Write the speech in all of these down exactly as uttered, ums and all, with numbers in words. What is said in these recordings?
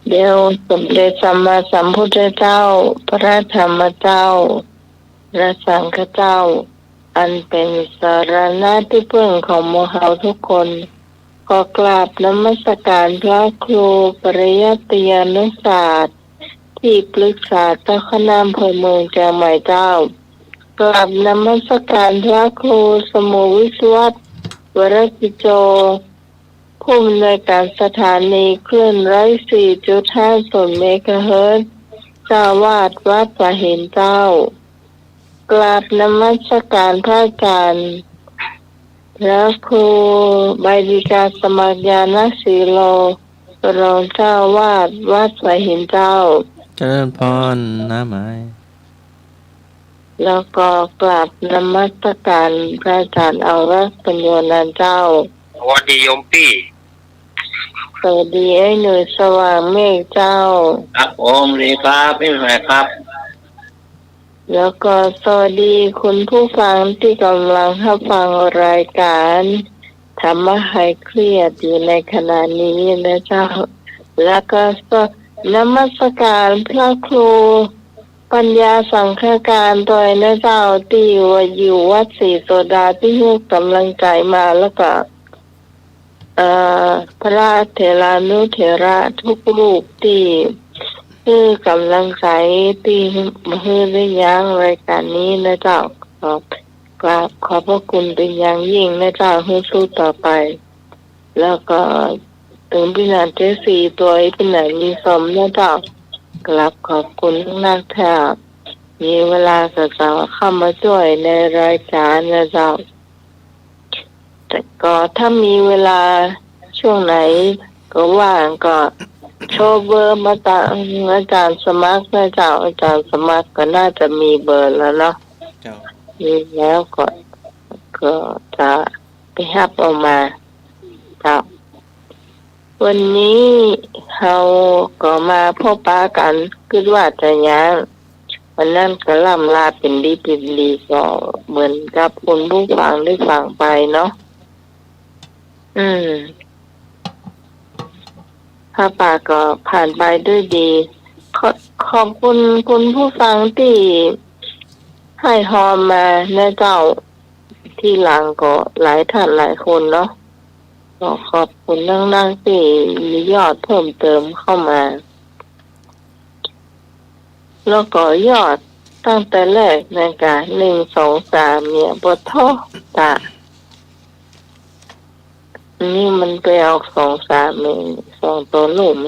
เดี๋ยวสมเด็จสัมมาสัมพุทธเจ้า พระธรรมเจ้า พระสังฆเจ้า อันเป๋นสรณะตี้เปิ้งของหมู่เฮาทุกคน ขอกราบนมัสการพระครูปริยัติยานุศาสตร์ ตี้ปรึกษาเจ้าคณะอำเภอเมืองเจียงใหม่เจ้า กราบนมัสการพระครูสมุวิศวัตร วรกิจโจ ผู้อำนวยการสถานีคลื่นร้อยสี่จุดห้าศูนย์เมกะเฮิรตซ์ เจ้าอาวาสวัดป่าหินเจ้า กราบนมัสการพระอาจารย์ พระครูใบดีกาสมัครญาณสีโล รองเจ้าอาวาสวัดป่าหินเจ้า เจริญพร น้าหมาย แล้วก็กราบนมัสการพระอาจารย์อาวรักษ์ปัญโญนันท์เจ้า สวัสดีโยมปี้ สวัสดีไอ้หนุ่ยสว่างเมฆเจ้า ครับผม ดีครับ พี่ใหม่ครับ แล้วก็สวัสดีคุณผู้ฟังตี้ก่ำลังฮับฟังรายการธรรมะหายเครียดอยู่ในขณะนี้นะเจ้า แล้วก็นมัสการพระครูปัญญาสังฆการตวยนะเจ้า ตี้ว่าอยู่วัดศรีโสดาตี้หื้อก๋ำลังใจ๋มา แล้วก็ เอ่อ พระเถรานุเถระทุกรูปตี้หื้อก๋ำลังใจ๋ตี้หื้อได้ยั้งรายการนี้นะเจ้า ขอบ กราบขอบพระคุณเป๋นอย่างยิ่งนะเจ้า หื้อสู้ต่อไป แล้วก็เถิงปี้หนานเจสซี่ตวย ปี้หนานลีซอมนะเจ้า กราบขอบคุณนักๆ ถ้ามีเวลาก็จะเข้ามาจ้วยในรายการนะเจ้า แต่ก็ถ้ามีเวลาช่วงไหนก็ว่างก็โชว์เบอร์มาตางอาจารย์สมัครนะเจ้า อาจารย์สมัครก็น่าจะมีเบอร์แล้วเนาะ เจ้า มีแล้วก็ ก็จะไปฮับเอามา เจ้า วันนี้เฮาก็มาพบปะกั๋น กึ๊ดว่าจะยัง วันนั้นก็ล่ำลาเป๋นดีเป๋นดี ก็เหมือนกับคุณผู้ฟังได้ฟังไปเนาะ อืม ผ้าป่าก็ผ่านไปด้วยดี ขอ ขอบคุณคุณผู้ฟังตี้ให้ฮอมมานะเจ้า ทีหลังก็หลายท่านหลายคนเนาะ ก็ขอบคุณนักๆ ตี้มียอดเพิ่มเติมเข้ามา แล้วก็ยอดตั้งแต่แรกนะกะ หนึ่ง สอง สาม เนี่ย ปะโธ่ ตะ นี่มันไปออก สอง สาม เอง สองตัวลุ่ม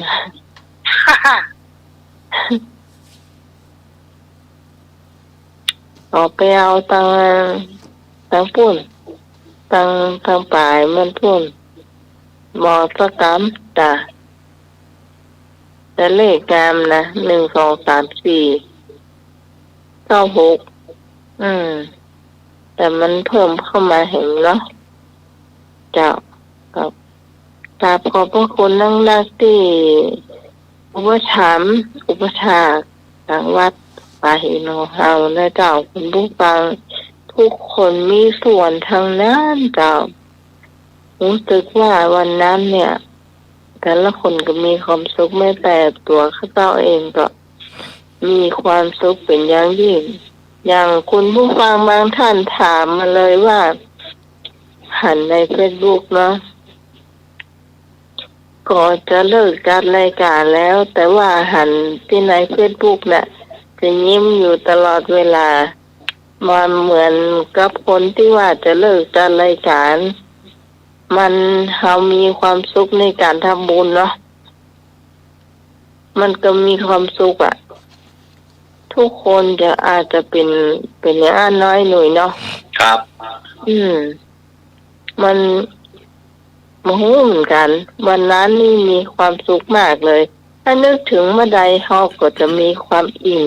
ออกไปเอาตัง ตังปุ้น ตัง ตังป๋ายมันปุ้น บ่สักกำ ตะ แต่เลขงามนะ หนึ่ง สอง สาม สี่ เก้า หก อืม แต่มันเพิ่มเข้ามาแหมเนาะ เจ้า ครับ กราบขอบพระคุณนักๆ ตี้อุปถัมภ์ อุปัชฌาย์ ตางวัดป่าหินของเฮานะเจ้า คุณผู้ฟังทุกคนมีส่วนตังนั้นเจ้า ฮู้สึกว่าวันนั้นเนี่ย แต่ละคนก็มีความสุข แม้แต่ตั๋วข้าเจ้าเองก็มีความสุขเป๋นอย่างยิ่ง อย่างคุณผู้ฟังบางท่านถามมาเลยว่า หันในเฟซบุ๊กเนาะ ก็จะเลิกจัดรายการแล้ว แต่ว่าหันตี้ในเฟซบุ๊กน่ะ จะยิ้มอยู่ตลอดเวลา มันเหมือนกับคนตี้ว่าจะเลิกจัดรายการ มัน เฮามีความสุขในก๋านทำบุญเนาะ มันก็มีความสุขอะ ทุกคนจะอาจจะเป๋น เป๋นอย่างอั้นเนาะ หนุ่ยเนาะ ครับ อืม มัน บ่ฮู้เหมือนกั๋น วันนั้นนี่มีความสุขมากเลย ถ้านึกเถิงเมื่อใดเฮาก็จะมีความอิ่ม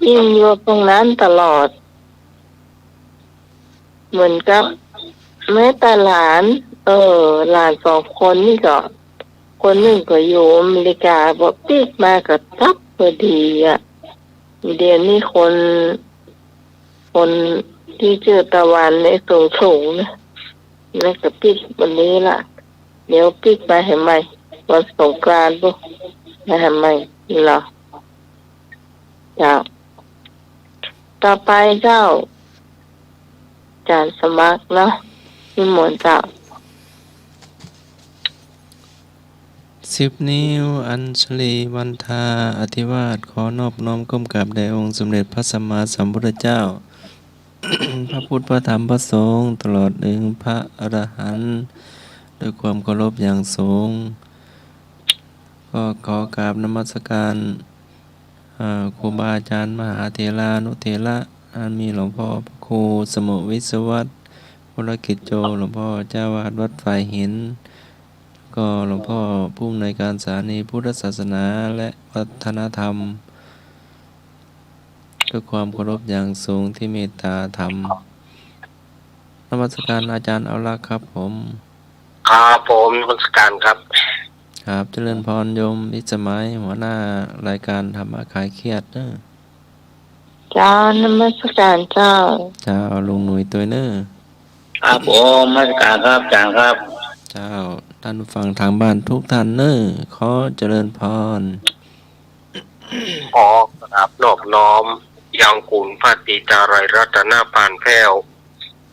อิ่มอยู่ตรงนั้นตลอด เหมือนกับแม้แต่หลาน เออ หลานสองคนนี่ก็ คนนึ่งก็อยู่อเมริกา พอปิ๊กมาก็ตั๊บพอดีอะ เดี๋ยวนี้คน คนตี้จื้อตะวันในสูงๆ นะ แล้วก็ปิ๊กวันนี้ละ เดี๋ยวปิ๊กไปให้ใหม่ วันสงกรานต์ปุ๊บ มาทำไมเหรอ เจ้า ต่อไปเจ้า อาจ๋ารย์สมัครเนาะ นิมนต์เจ้า สิบนิ้วอัญชลีวันทาอธิวาส ขอนอบน้อมก้มกราบแด่องค์สมเด็จพระสัมมาสัมพุทธเจ้า พระพุทธ พระธรรม พระสงฆ์ ตลอดถึงพระอรหันต์ ด้วยความเคารพอย่างสูง ก็ขอกราบนมัสการ อ่า ครูบาอาจารย์ มหาเถรานุเถระ อันมีหลวงพ่อพระครูสมุห์วิศวัตร วรกิจโจ หลวงพ่อเจ้าอาวาสวัดฝายหิน ก็หลวงพ่อผู้อำนวยการสถานีพุทธศาสนาและวัฒนธรรม ด้วยความเคารพอย่างสูงที่เมตตาธรรม นมัสการอาจารย์เอาละครับผม ครับผม นมัสการครับ ครับ เจริญพรโยมพิสมัย หัวหน้ารายการธรรมะคลายเครียดเนอะ เจ้า นมัสการเจ้า เจ้า ลุงหนุ่ยตวยเนอะ ครับผม นมัสการครับ อาจ๋ารย์ครับ เจ้า ท่านผู้ฟังทางบ้านทุกท่านเนอะ ขอเจริญพร ขอกราบนอบน้อมยังคุณพระศรีตาไตรรัตนปานแผ้ว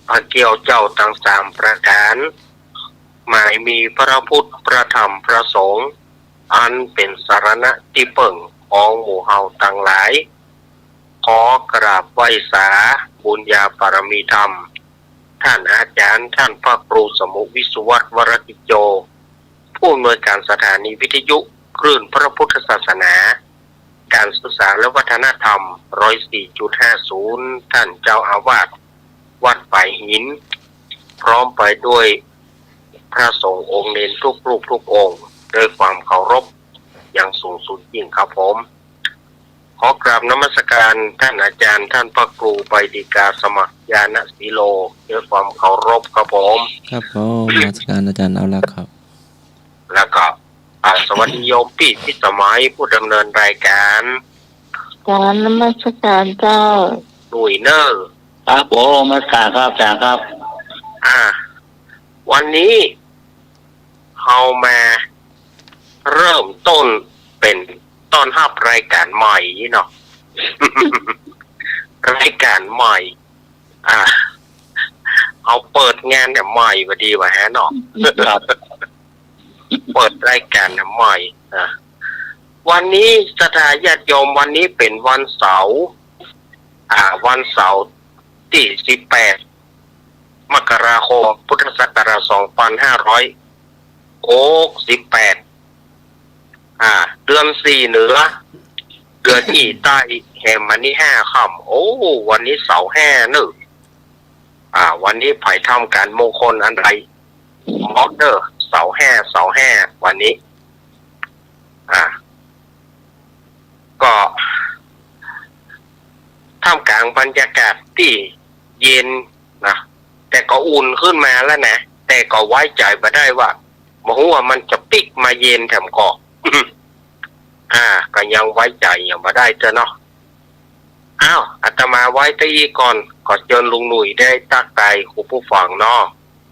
พระเกี้ยวเจ้าตังสามประก๋าน หมายมีพระพุทธ พระธรรม พระสงฆ์ อันเป๋นสรณะตี้เปิ้งของหมู่เฮาตังหลาย ขอกราบไหว้สาบุญญาบารมีธรรม ท่านอาจ๋ารย์ ท่านพระครูสมุห์วิศวัตร วรกิจโจ ผู้อำนวยการสถานีวิทยุคลื่นพระพุทธศาสนา การศึกษาและวัฒนธรรม ร้อยสี่จุดห้าศูนย์ ท่านเจ้าอาวาสวัดฝายหิน พร้อมไปด้วยพระสงฆ์องค์เณรทุกรูปทุกองค์ ด้วยความเคารพอย่างสูงสุดยิ่งครับผม ขอกราบนมัสการท่านอาจ๋ารย์ ท่านพระครูใบดิกาสมัคร ญาณสีโล ด้วยความเคารพครับผม ครับผม นมัสการอาจ๋ารย์เอาละครับ แล้วก็ อ่า สวัสดีโยมปี้พิสมัย ผู้ดำเนินรายการ กราบนมัสการเจ้า หนุ่ยเนอะ ครับผม นมัสการครับ อาจ๋ารย์ครับ อ่า วันนี้เฮามาเริ่มต้นเป๋นต้อนฮับรายการใหม่เนาะ รายการใหม่ อ่า เอาเปิดงานเนี่ยใหม่ว่าดีกว่าแฮะเนาะ ครับ เปิดรายการเนี่ยใหม่ อ่า วันนี้ศรัทธาญาติโยม วันนี้เป๋นวันเสาร์ อ่า วันเสาร์ตี้สิบแปด มกราคม พุทธศักราชสองพันห้าร้อยหกสิบแปด อ่า เดือนสี่เหนือ เดือนอี้ใต้ แหมวันนี้ห้าค่ำ โอ้ วันนี้เสาร์แฮ่เนอะ อ่า วันนี้ใผทำก๋านมงคลอันใด มอเตอร์ เสาร์แฮ่ เสาร์แฮ่ วันนี้ อ่า ก็ ท่ามกลางบรรยากาศตี้เย็นนะ แต่ก็อุ่นขึ้นมาแล้วนะ แต่ก็ไว้ใจ๋บ่ได้ว่า บ่ฮู้ว่ามันจะปิ๊กมาเย็นแถมก่อ อ่า ก็ยังไว้ใจ๋ยังบ่ได้เตื้อเนาะ อ้าว อาตมาไว้เต้าอี้ก่อน ขอเจิญลุงหนุ่ยได้ตั๊กตายคุณผู้ฟังเนาะ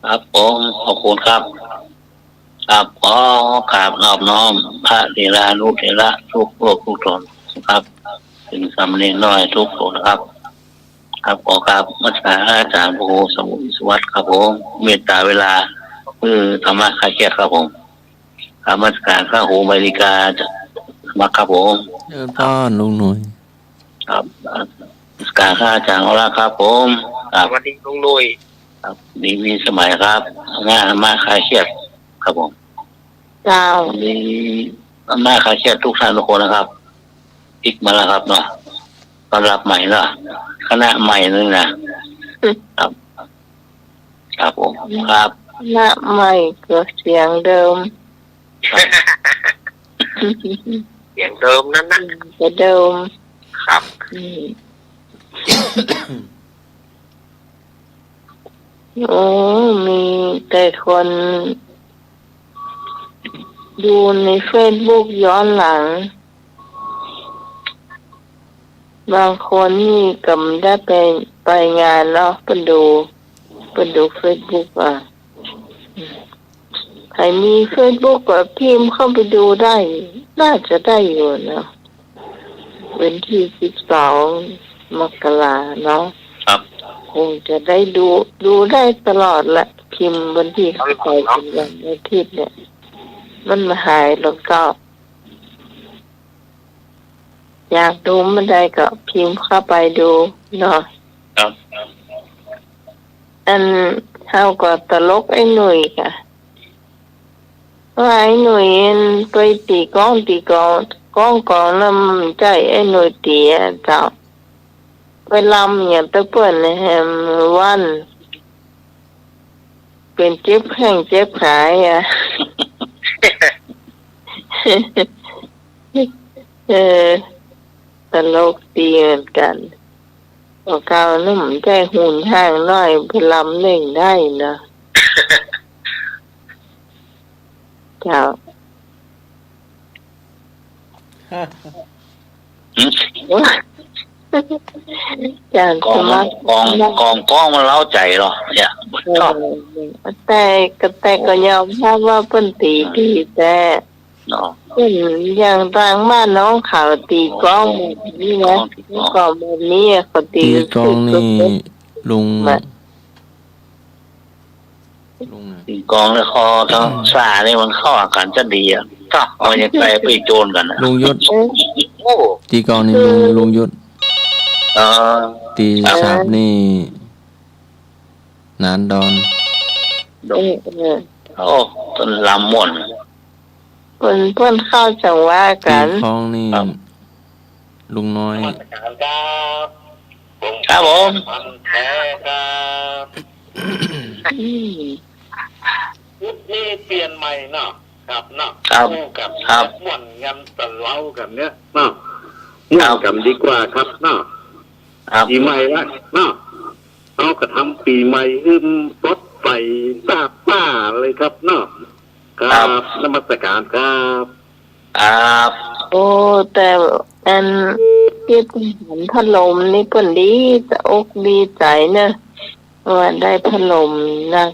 ครับผม ขอบคุณครับ ครับ ขอกราบนอบน้อมพระเถรานุเถระทุกรูปทุกต๋นครับ เถิงสามเณรน้อยทุกต๋นครับ ครับ ขอกราบนมัสการอาจ๋ารย์พระครูสมุห์วิศวัตรครับผม เมตตาเวลา คือธรรมะคลายเครียดครับผม กราบนมัสการพระครูใบดิกาสมัครครับผม เจริญพรลุงหนุ่ย ครับ นมัสการครับอาจ๋ารย์เอาละครับผม ครับ สวัสดีลุงหนุ่ย ครับ ดีมีสมัยครับ งานธรรมะคลายเครียดครับผม เจ้า ดีธรรมะคลายเครียดทุกท่านทุกคนนะครับ ปิ๊กมาแล้วครับเนาะ ต้อนฮับใหม่เนาะ คณะใหม่นึงนะ ครับ ครับผม ครับ คณะใหม่ก็เสียงเดิม ครับ เสียงเดิมนั้นนะ เสียงเดิม ครับ อืม โอ้ มีแต่คนดูในเฟซบุ๊กย้อนหลัง บางคนนี่ก็บ่ได้ไป ไปงานเนาะ เปิ้นดู เปิ้นดูเฟซบุ๊กอ่ะ อืม ใผมีเฟซบุ๊กก็พิมพ์เข้าไปดูได้ น่าจะได้อยู่เนาะ วันตี้สิบสองมกราเนาะ ครับ คงจะได้ดู ดูได้ตลอดแหละ พิมพ์วันตี้เข้าไป ครับ เป๋นวันอาทิตย์เนี่ย มันบ่หายหรอกเจ้า อยากดูเมื่อใดก็พิมพ์เข้าไปดูเนาะ ครับ อันเฮาก็ตลกไอ้หนุ่ยก่ะ ว่าไอ้หนุ่ยอันไปตี๋กอง ตี๋กอง กอง กองนั้นมันใจ้ไอ้หนุ่ยตี๋อะเจ้า ไปลำอย่างตะเปิ้นแหมวัน เป๋นเจ็บแข้งเจ็บขาอะ เออ ตลกดีเหมือนกั๋น ว่าเก่านั้นมันใจ้หุ่นห่างน้อย ไปลำเล่นได้เนาะ เจ้า หืม อาจ๋ารย์ กอง สมัคร กอง กอง กองมันเร้าใจ๋เหรอเนี่ย เออ แต่ แต่ก็ยอมฮับว่าเปิ้นตี๋ดีแต๊ เนาะ เปิ้นอย่างตางบ้านน้องเขาตี๋กองแบบนี้นะ กอง ตี๋กอง กองแบบนี้อะ เขาตี๋ ตี๋กองนี่ ลุง ลุงน่ะ ตี๋กองแล้วคอต้องสานี่มันเข้าอาก๋านจะดีอะ ก็เอาอย่างไรไปโจรกั๋นนะ ลุงยุทธ เออ โอ้ ตี๋กองนี่ลุง ลุงยุทธ เออ ตี๋สาบนี่ หนานดอน เออ เออ โอ้ ต้นลำม่วน เปิ้น เปิ้นเข้าจังหวะกั๋น ตี๋คองนี่ ครับ ลุงน้อย นมัสก๋านครับ ครับผม มันแท้ครับ อืม ชุดนี้เปลี่ยนใหม่เนาะ ครับเนาะ ครับ คู่กับ ครับ ม่วนกั๋นตะเลากั๋นเนี่ยเนาะ ครับ ม่วนกั๋นดีกว่าครับเนาะ ครับ ปี๋ใหม่ละเนาะ เฮาก็ทำปี๋ใหม่หื้อสดใสซาบซ่าเลยครับเนาะ ครับ ครับ นมัสก๋านครับ ครับ โอ้ แต่อันตี้หันพัดลมนี่เปิ้นดีจะอกดีใจ๋เนอะ ว่าได้พัดลมนัก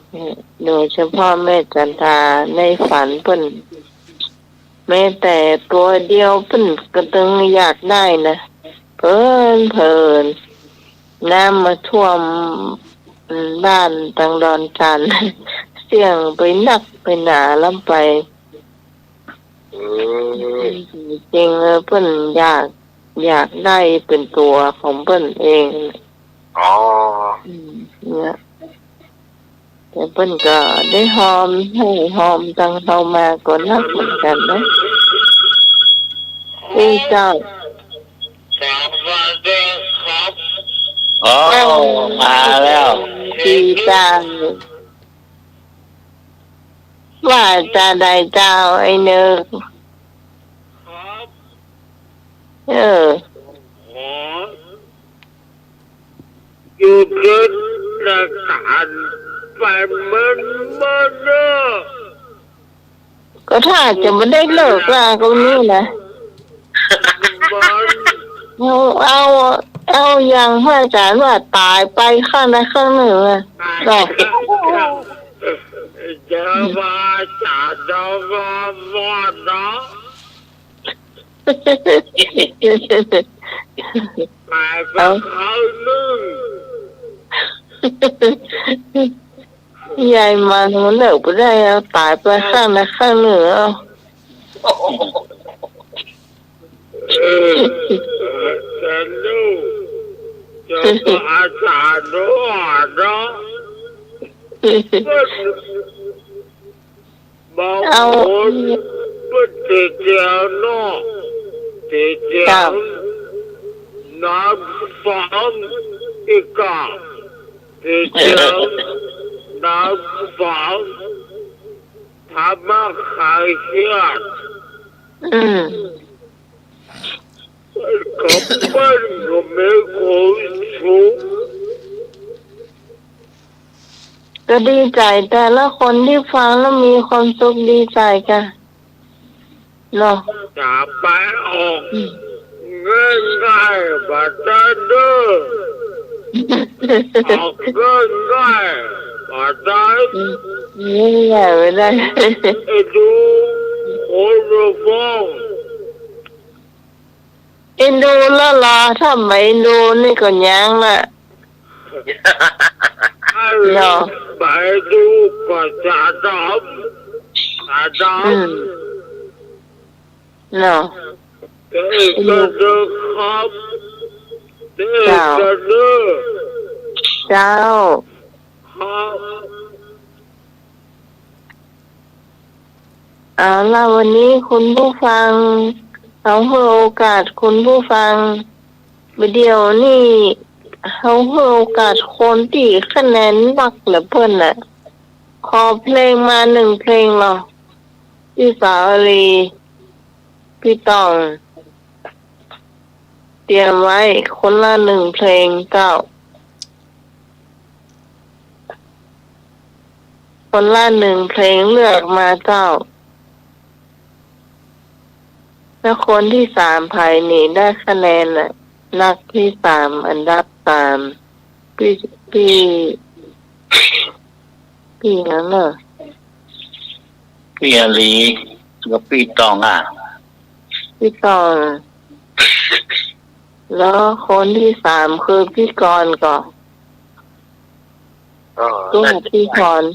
โดยเฉพาะแม่จันทรา ในฝันเปิ้น แม้แต่ตั๋วเดียวเปิ้นก็ตึงอยากได้นะ เผินเผิน น้ำมาท่วมบ้านตางดอนจันทน์ เสี้ยงไปนักไปหนาล้ำไป อืม จริงๆ เปิ้นอยาก อยากได้เป๋นตั๋วของเปิ้นเอง อ๋อ อืม เนี่ย แต่เปิ้นก็ได้ฮอม หื้อฮอมตังเฮามาก็นักเหมือนกั๋นนะ ตี้เจ้า สวัสดีครับ โอ้ มาแล้ว ตี้เจ้า ว่าจาใดเจ้า ไอ้เนิก ครับ เออ อ๋อ อยู่เกินประสานไปมัน มันเนอะ ก็ถ้าจะบ่ได้เลิกลากั๋นนี่นะ มัน เอา เอา เอาอย่างพระอาจารย์ว่าต๋ายไปข้างใดข้างนึ่งอะ เนาะ จะว่าจะ จะว่า ว่าเนาะ ต๋ายไปข้างนึ่ง ยายมันมันเลิกบ่ได้ เอาต๋ายไปข้างใดข้างนึ่งเอา เออ จะรู้ จะว่าอาจารย์รู้เนาะ บางคนเปิ้นเตียวเนาะ เตียวนับฟังอีกอะ เตียวนับฟัง ทำมาขายเครียด อืม กับเปิ้นก็มีความสุข ก็ดีใจ๋แต่ละคนตี้ฟังแล้วมีความสุขดีใจ๋ก่ะ เนาะ จะไปออก อืม ง่ายๆ บ่ได้เน่อ ออกง่ายๆ อาจารย์ อืม ไม่ได้ ไม่ได้ เอ็นดูคนละฟอง เอ็นดูแล้วเหรอ ถ้าบ่เอ็นดูนี่ก็ยังละ เนาะ ไปดูก็จะดำ จะดำ อืม เนาะ เจอกันเถอะครับ เจอกันเถอะ เจ้า เจ้า ครับ เอาล่ะ วันนี้คุณผู้ฟัง เฮาหื้อโอกาสคุณผู้ฟัง บ่าเดี่ยวนี้ เฮาหื้อโอกาสคนตี้คะแนนนักเหลือเปิ้นน่ะ ขอเพลงมาหนึ่งเพลงเนาะ พี่สาลี พี่ต้อง เตรียมไว้คนละหนึ่งเพลงเจ้า คนละหนึ่งเพลงเลือกมาเจ้า แล้วคนตี้สามใผนี่ได้คะแนนน่ะ นักตี้สาม อันดับสาม ปี้ ปี้ ปี้หยังเนาะ ปี้อาลี กับปี้ต้องอะ ปี้ต้อง แล้วคนตี้สามคือปี้กรณ์ก่อ อ๋อ ตุ้ม น่าจะ ปี้กรณ์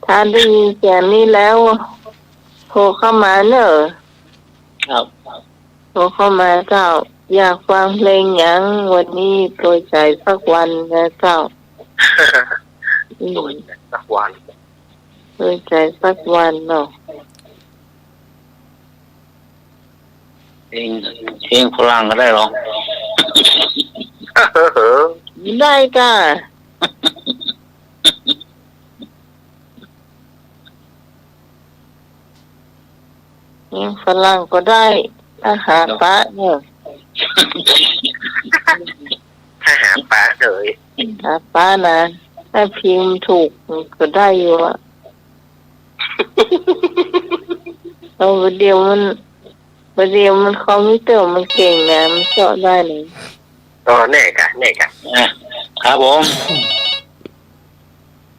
ถ้าได้ยินเสียงนี้แล้ว โทรเข้ามาเน่อ ครับ โทรเข้ามาเจ้า อยากฟังเพลงหยัง วันนี้โดยใจสักวันนะเจ้า อืม โดยใจสักวัน โดยใจสักวันเนาะ เพลง เพลงฝรั่งก็ได้เหรอ ได้ก้า เพลงฝรั่งก็ได้ ถ้าหาปะเน่อ ถ้าหาปะเน่อ หาปะนะ ถ้าพิมพ์ถูกมันก็ได้อยู่อะ เอา บ่าเดี่ยวมัน บ่าเดี่ยวมันคอมพิวเตอร์มันเก่งนะ มันเจาะได้เลย อ๋อ แน่ก้า แน่ก้า อ่ะ ครับผม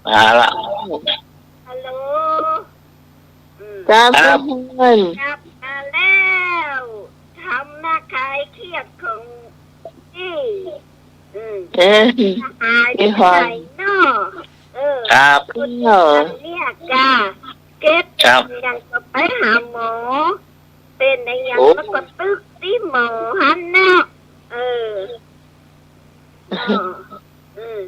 มาละ ฮัลโหล อืม ครับ ครับ พี่พร กลับมาแล้ว ทำหน้าคลายเครียดของพี่ อืม เออ หายไปไหนเนาะ พี่พร เออ ครับ คน เออ อันเนี้ยก้า เก็บ ครับ อย่างก็ไปหาหมอ เป๋นอะหยัง โอ้ แล้วก็ตึกตี้หมอหั้นเนาะ เออ เออ อืม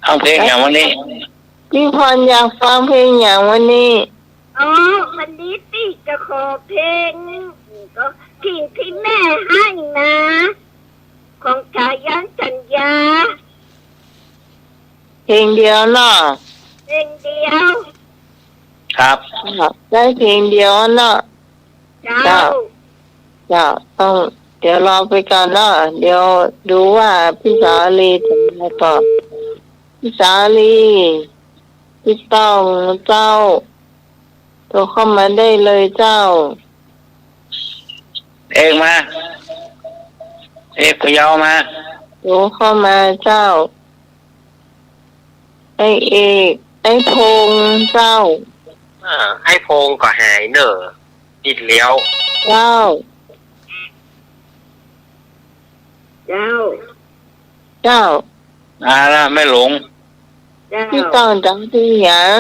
ฟังเพลงหยังวันนี้ พี่พรอยากฟังเพลงหยังวันนี้ อ๋อ วันนี้ตี้จะขอเพลง ก็เพลงตี้แม่หื้อมา ของสายันสัญญา เพลงเดียวเนาะ เพลงเดียว ครับ ได้เพลงเดียวเนาะ เจ้า เจ้า เจ้า ต้อง เดี๋ยวรอไปก่อนเนาะ เดี๋ยวดูว่าพี่สาลีจะมาตอบ พี่สาลี พี่ต้องเจ้า โทรเข้ามาได้เลยเจ้า เอกมา เอกพะเยามา โทรเข้ามาเจ้า ไอ้เอก ไอ้พงษ์เจ้า อ่า ไอ้พงษ์ก็หายเน่อ ติดแล้ว เจ้า เจ้า เจ้า เอาละแม่หลง เจ้า พี่ต้องจะเอาเพลงหยัง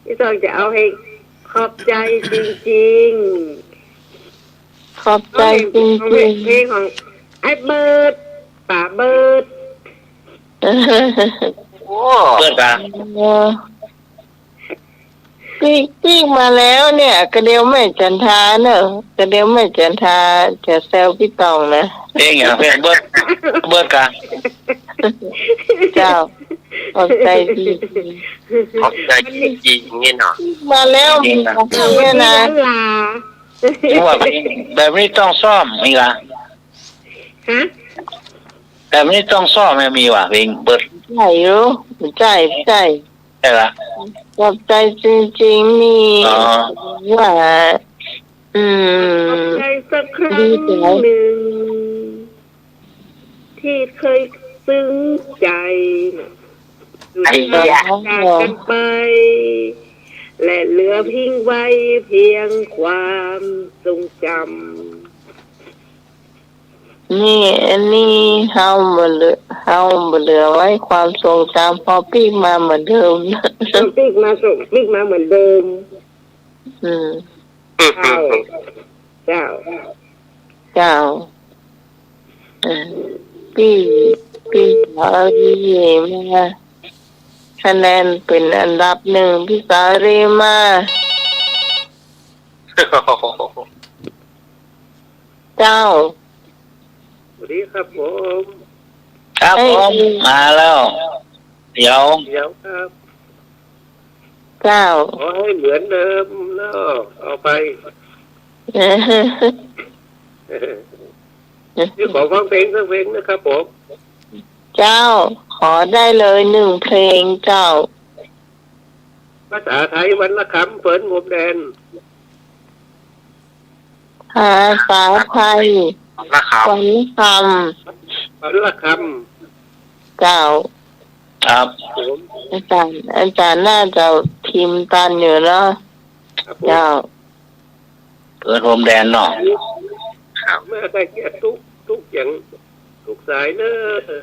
พี่ต้องจะเอาเพลงขอบใจจริงๆ ขอบใจจริงๆ เอาเพลง เอาเพลงของไอ้เบิร์ด ป๋าเบิร์ด โอ้ เบิร์ดอะ เออ ปิ๊กปิ๊กมาแล้วเนี่ย กระเดียวแม่จันทาเนอะ กระเดียวแม่จันทาจะแซวพี่ต้องนะ เพลงหยัง เพลงเบิร์ด เบิร์ดกะ เจ้า ขอบใจจริงๆ ขอบใจจริงๆ นี่เนาะ ปิ๊กมาแล้ว นี่นะ มาแล้วเนี่ยนะ นี่ว่าเพลงแบบนี้ต้องซ้อมนี่กะ ฮะ แบบนี้ต้องซ้อมไหม มีวะ เพลงเบิร์ด ใจ้อยู่ ใจ้ ใจ้ ใจ้ละ ขอบใจจริงๆ นี่ อ๋อ ว่า อืม ขอบใจสักครั้งหนึ่ง ที่เคยซึ้งใจ สุดท้ายจากกันไป และเหลือทิ้งไว้เพียงความทรงจำ นี่ อันนี้เฮาบ่เหลือ เฮาบ่เหลือไว้ความทรงจำ เพราะปิ๊กมาเหมือนเดิม ปิ๊กมาส่ง ปิ๊กมาเหมือนเดิม อืม เจ้า เจ้า เจ้า เออ ปี้ ปี้สาลีมา คะแนนเป๋นอันดับหนึ่ง ปี้สาลีมา เจ้า สวัสดีครับผม ครับผม เอ้ย มาแล้ว เดี๋ยว เดี๋ยวครับ เจ้า ขอให้เหมือนเดิมเนาะ เอาไป นี่ขอฟังเพลงสักเพลงนะครับผม เจ้า ขอได้เลยหนึ่งเพลงเจ้า ภาษาไทย วันละคำ เปิ้นงมแดน ภาษาไทย วันละคำ วันละคำ วันละคำ เจ้า ครับผม อาจารย์ อาจารย์น่าจะพิมพ์ตันอยู่เนาะ ครับผม เจ้า เปิ้นงมแดนเนาะ ครับ มาได้เกียรติทุก ทุกเสียง ทุกสายเนอะ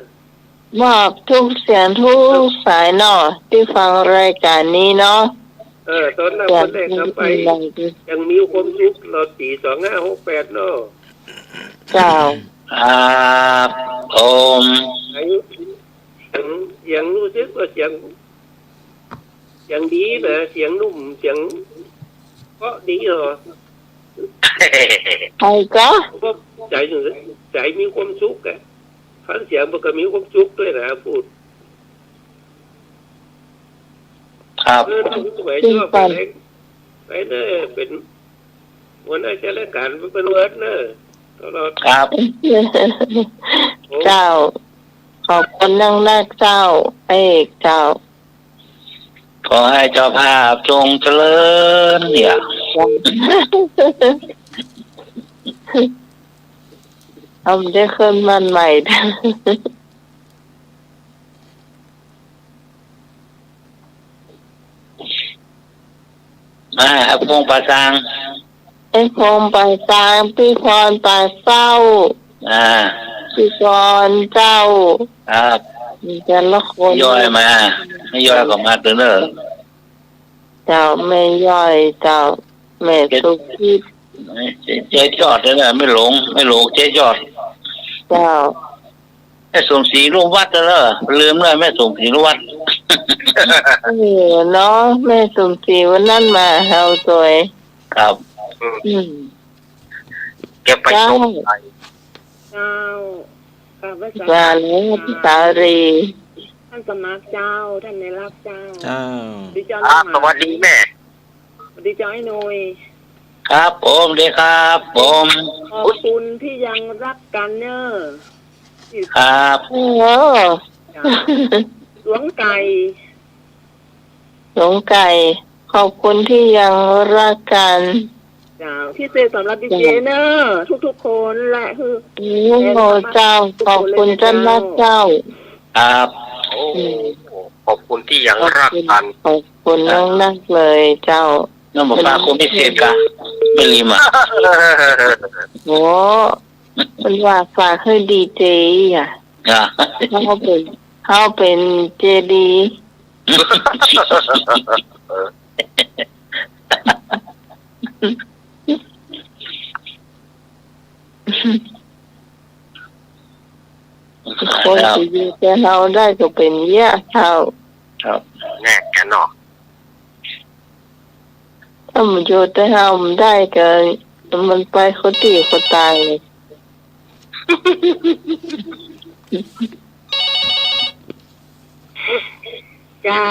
มอบทุกเสียงทุกสายเนาะ ตี้ฟังรายการนี้เนาะ เออ ตอนนั้นเปิ้นได้ทำไป ยังมีความสุข เนาะ ปี๋สองห้าหกแปดเนาะ เจ้า ครับผม เสียง เสียงรู้สึกว่าเสียง เสียงดีนะ เสียงนุ่ม เสียงเพราะดีเนาะ ใครจ๊ะ ก็ใจ ใจมีความสุขอะ ฟังเสียงมันก็มีความสุขด้วยนะ พูด ครับ เออ สมัย จริง ชอบ ก่อน ไปเล่น ไปเน่อ เป๋นหัวหน้าจัดรายการ เป๋นเวิร์ดเน่อ ตลอด ครับ เจ้า ขอบคุณนักๆ เจ้า เอกเจ้า ขอให้เจ้าภาพจงเจริญเนี่ย เอามันได้ขึ้นบ้านใหม่ อ่า ไอ้พงษ์ป่าซาง ไอ้พงษ์ป่าซาง ปี้พรป่าเศร้า อ่า ปี้กรณ์เจ้า ครับ มีแต่ละคน ย้อยมา ไม่ย้อยก็มาเถอะเนอะ เจ้า แม่ย้อยเจ้า แม่สุพิษ เจ๊ยอดเลยนะ แม่หลง แม่หลง เจ๊ยอด เจ้า แม่สมศรีรุ่งวัฒน์เนอะ ลืมแล้ว แม่สมศรีรุ่งวัฒน์ เออเนาะ แม่สมศรีวันนั้นมาเฮาตวย ครับ อืม อืม แกไป เจ้า ตรงไหน เจ้า กราบไหว้สา ว่าแล้ว พี่สาลี ท่านสมัครเจ้า ท่านในรักเจ้า เจ้า ดีเจ้า อ่า สวัสดีแม่ สวัสดีเจ้าไอ้หนุ่ย ครับผม ดีครับผม ขอบคุณที่ยังรักกันเนอะ ครับ โอ้ เจ้า หลวงไก่ หลวงไก่ ขอบคุณที่ยังรักกัน เจ้า พิเศษสำหรับดีเจเนอะ ทุกๆ คนและคือ โอ้ เจ้า ขอบคุณเจ้านักเจ้า ครับ โอ้ อืม ขอบคุณที่ยังรักกัน ขอบคุณนักๆ เลยเจ้า นั่นบอกว่าคนพิเศษกะ ไม่ลืมอ่ะ โอ้ มันว่าฝากหื้อดีเจอ่ะ อ่ะ เฮาเป๋น เฮาเป๋นเจดี คนตี้อยู่แต่เฮาได้ก็เป๋นเยียะเจ้า ครับ แน่กันเนาะ ถ้ามันอยู่แต่เฮาบ่ได้ก็ มันไปคนตี้คนตายเลย เจ้า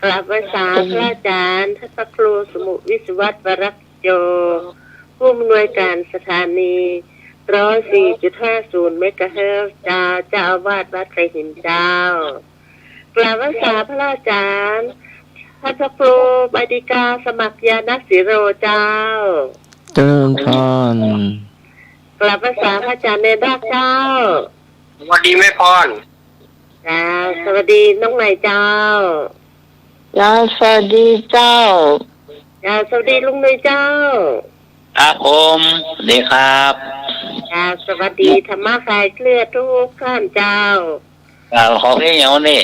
กราบไหว้สาพระอาจารย์ ท่านพระครูสมุวิศวัตร วรักษ์โย ผู้อำนวยการสถานี ร้อยสี่จุดห้าศูนย์ เมกะเฮิรตซ์ เจ้า เจ้าอาวาสวัดไตรหินเจ้า กราบไหว้สาพระอาจารย์ ท่านพระครูใบดีกาสมัครญาณศิโรเจ้า เจริญพร กราบนมัสการพระอาจารย์เนรนาถเจ้า สวัสดีแม่พร เจ้า สวัสดีน้องใหม่เจ้า เจ้า สวัสดีเจ้า เจ้า สวัสดีลุงหนุ่ยเจ้า ครับผม สวัสดีครับ เจ้า สวัสดีธรรมะคลายเครียดทุกท่านเจ้า ครับ ขอเพลงอย่างวันนี้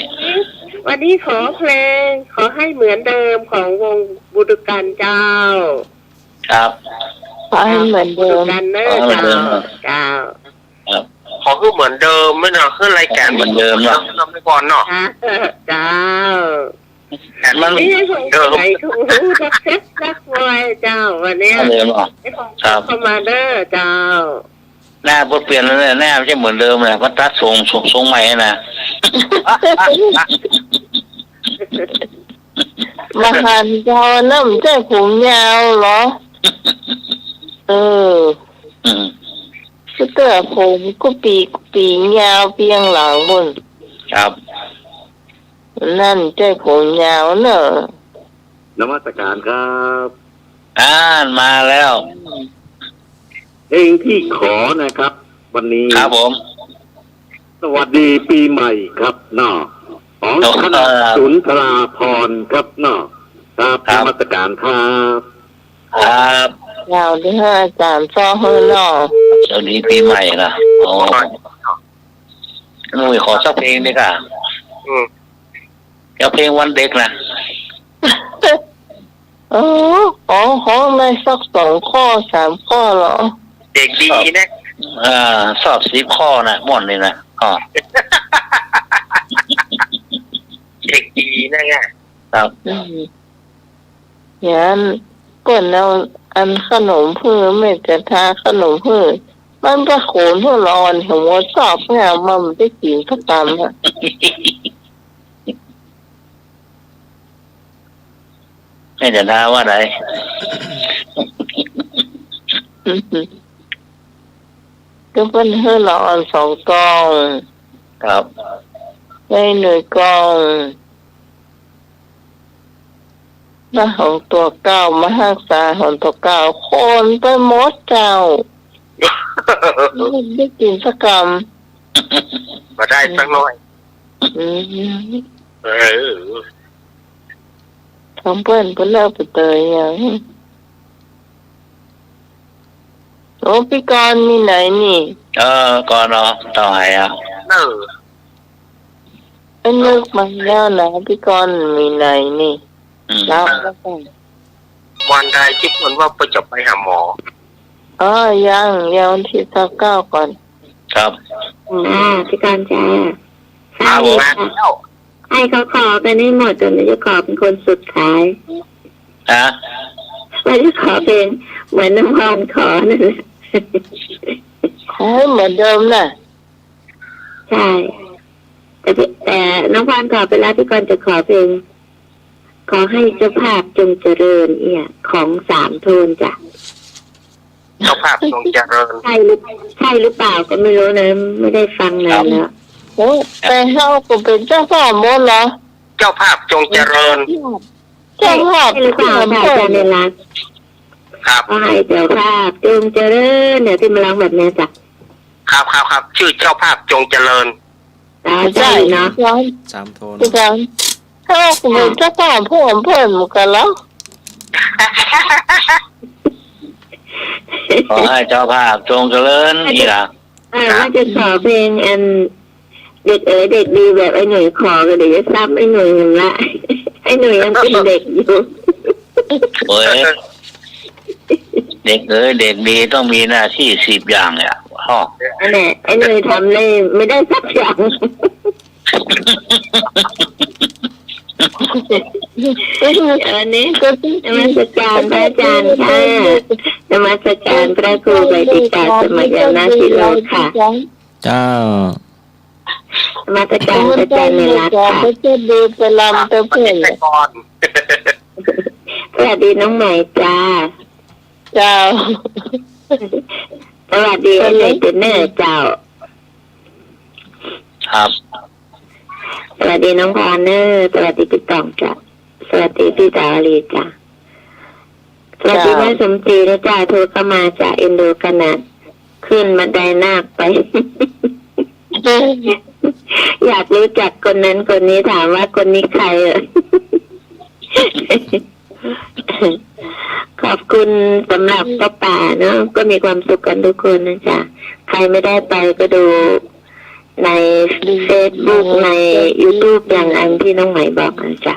วันนี้ขอเพลง ขอให้เหมือนเดิมของวงบูดูกันเจ้า ครับ ขอให้เหมือนเดิม บูดูกันเนอะ ขอให้เหมือนเดิม เจ้า เจ้า ครับ ขอคือเหมือนเดิมไหมเนาะ คือรายการ ขอให้เหมือนเดิมเนาะ เจ้า แม่พรเนาะ ค่ะ เจ้า มัน นี่ผม เดิม ใส่ถุงหูดักเซ็ตดักวอยเจ้า วันเนี้ย เหมือนเดิมเหรอ ไอ้ของ ครับ เข้ามาเด้อเจ้า หน้าบ่เปลี่ยนเลย หน้ามันจะเหมือนเดิมนะ มันตัดทรง ทรง ทรงใหม่นะ บ่หันเจ้า อันนั้นมันใจ้ผมยาวเหรอ เออ อืม ก็เตื้อผมกู้ปี้กู้ปี้ยาวเปียงหลังบุ่น ครับ นั่นใจ้ผมยาวเนอะ นมัสการครับ อ่านมาแล้ว เพลงที่ขอนะครับ วันนี้ ครับผม สวัสดีปีใหม่ครับเนาะ ของ โอ้ คณะ เอ่อ สุนทราภรณ์ครับเนาะ ครับ ครับ นมัสการครับ ครับ เจ้า เดี๋ยวให้อาจารย์ซ้อเฮ้อเนาะ สวัสดีปีใหม่นะ โอ้ หนุ่ยขอสักเพลงดีกว่า อืม เอาเพลงวันเด็กนะ เออ ขอ ขอได้สักสองข้อสามข้อเหรอ เด็กดีนะ เออ สอบสิบข้อนะ ม่วนเลยนะ อ๋อ เด็กดีนะเนี่ย ครับ อืม อย่างนั้นเปิ้นเอาอันขนมเปื้อ แม่จะทาขนมเปื้อ มันไปโขนหัวละอ่อน หัวสอบเนี่ย มันบ่ได้กิ๋นสักกำอะ แม่จะทาว่าใด ก็เปิ้นหื้อละอ่อนสองกล่อง ครับ ได้หนึ่งกล่อง แล้วของตั๋วเก่ามาฮักษาของตั๋วเก่า โขนไปหมดเจ้า บ่ได้กิ๋นสักกำ บ่ได้สักหน้อย อืม เออ ของเปิ้น เปิ้นเลิกไปเตยยัง โอ้ ปี้กรณ์มีไหนนี่ เออ ก่อนเนาะ ต่อไหนอ่ะ เออ ไอ้นึกมาแล้วนะ ปี้กรณ์มีไหนนี่ อืม แล้วก็ วันใดตี้เปิ้นว่าเปิ้นจะไปหาหมอ อ๋อ ยัง ยังวันตี้ซาวเก้าก่อน ครับ อ่า ปี้กรณ์จ้า อ้าว ใช่ค่ะ มาแล้ว ให้เขาขอกันให้หมด เดี๋ยวหนูจะขอเป็นคนสุดท้าย ฮะ หนูจะขอเพลงเหมือนน้องพรขอนั่นแหละ ขอให้เหมือนเดิมน่ะ ใช่ แต่พี่ แต่น้องพรขอไปแล้ว ปี้กรณ์จะขอเพลง ขอให้เจ้าภาพจงเจริญเนี่ย ของสามโทนจ้ะ เจ้าภาพจงเจริญ ใช่หรือ ใช่หรือเปล่าก็ไม่รู้นะ ไม่ได้ฟังนานแล้ว ครับ โอ้ แต่เฮาก็เป๋นเจ้าภาพหมดเหรอ เจ้าภาพจงเจริญ เจ้าภาพ ใช่หรือเปล่าคะ อาจารย์เนรนาถ ครับ ขอให้เจ้าภาพจงเจริญเนี่ย ตี้มันร้องแบบเนี้ยจ้ะ ครับ ครับ ครับ ชื่อเจ้าภาพจงเจริญ อ่า ใช่เนาะ ใช่ สามโทน เจ้าภาพ เฮาก็เป๋นเจ้าภาพพร้อมเปิ้นเหมือนกั๋นแล้ว ขอให้เจ้าภาพจงเจริญ นี่ล่ะ อ่า ว่าจะขอเพลงอัน เด็กเอ๋ยเด็กดีแบบไอ้หนุ่ยขอ ก็เดี๋ยวจะซ้ำไอ้หนุ่ยหั้นละ ไอ้หนุ่ยยังเป๋นเด็กอยู่ โอ้ย เด็กเอ๋ยเด็กดีต้องมีหน้าตี้สิบอย่างเนี่ย ฮะ นั่นแหละ ไอ้หนุ่ยทำได้ ไม่ได้สักอย่าง วันนี้นมัสการพระอาจารย์ค่ะ นมัสการพระครูใบดิกาสมยานาธิโรธค่ะ เจ้า นมัสการพระอาจารย์เนรนาถค่ะ ไปเต้นดีไปรำไปเต้น สวัสดีน้องใหม่จ้า เจ้า สวัสดีไอ้เนรนาถเจ้า ครับ สวัสดีน้องพรเนอร์ สวัสดีปี้ป๋องจ้ะ สวัสดีปี้สาลีจ้ะ สวัสดีแม่สมศรีนะจ๊ะ โทรเข้ามาจากอินโดขนาดขึ้นบันไดนาคไป อยากรู้จักคนนั้นคนนี้ ถามว่าคนนี้ใครอะ ขอบคุณสำหรับผ้าป่าเนาะ ก็มีความสุขกันทุกคนนะจ๊ะ ใครไม่ได้ไปก็ดูในเฟซบุ๊ก ในยูทูบ อย่างอันที่น้องไหมบอกนะจ๊ะ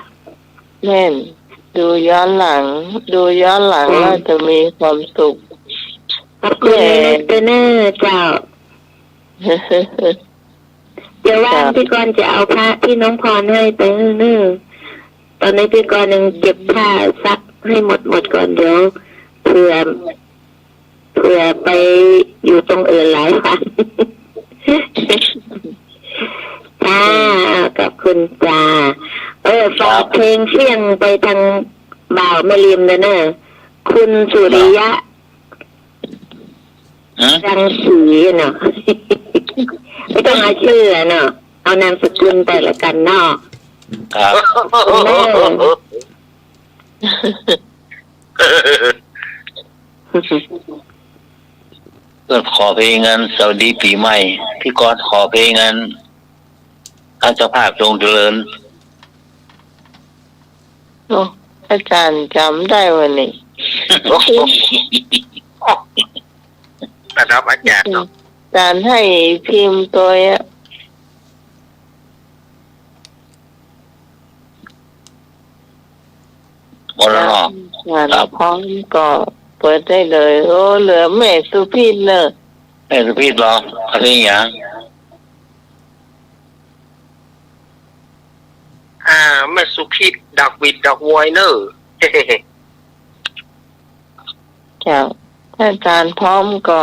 แม่น ดูย้อนหลัง ดูย้อนหลัง จ้ะ แล้วจะมีความสุข ขอบคุณ แม่ เนอะเจ้า เดี๋ยวว่าง จ้ะ พี่กรณ์จะเอาพระที่น้องพรให้ไปให้เนอะ ตอนนี้พี่กรณ์ยังเก็บผ้าซักให้หมดหมดก่อน เดี๋ยวเผื่อ เผื่อไปอยู่ตรงอื่นหลายวัน จ้า ขอบคุณจ้า เออ ฝากเพลงเสี้ยงไปทางบ่าวแม่ริมด้วยเนอะ คุณสุริยะ ฮะ รังสีเนาะ ไม่ต้องเอาชื่อเนาะ เอานามสกุลไปละกันเนาะ ครับ คุณแม่ เปิ้นขอเพลงอันสวัสดีปี๋ใหม่ พี่กรณ์ขอเพลงอัน ท่านเจ้าภาพจงเจริญ โอ้ อาจ๋ารย์จ๋ำได้วะนี่ ระดับอาจ๋ารย์เนาะ อาจ๋ารย์หื้อพิมพ์ตวยอะ หมดแล้วเนาะ อาจ๋ารย์ ครับ พร้อมก็เปิดได้เลย โอ้ เหลือแม่สุพินเนอะ แม่สุพินเหรอ เอาเพลงหยัง อ่า แม่สุพิน ดอกหวีดดอกวอยเนอะ เจ้า ถ้าอาจ๋ารย์พร้อมก็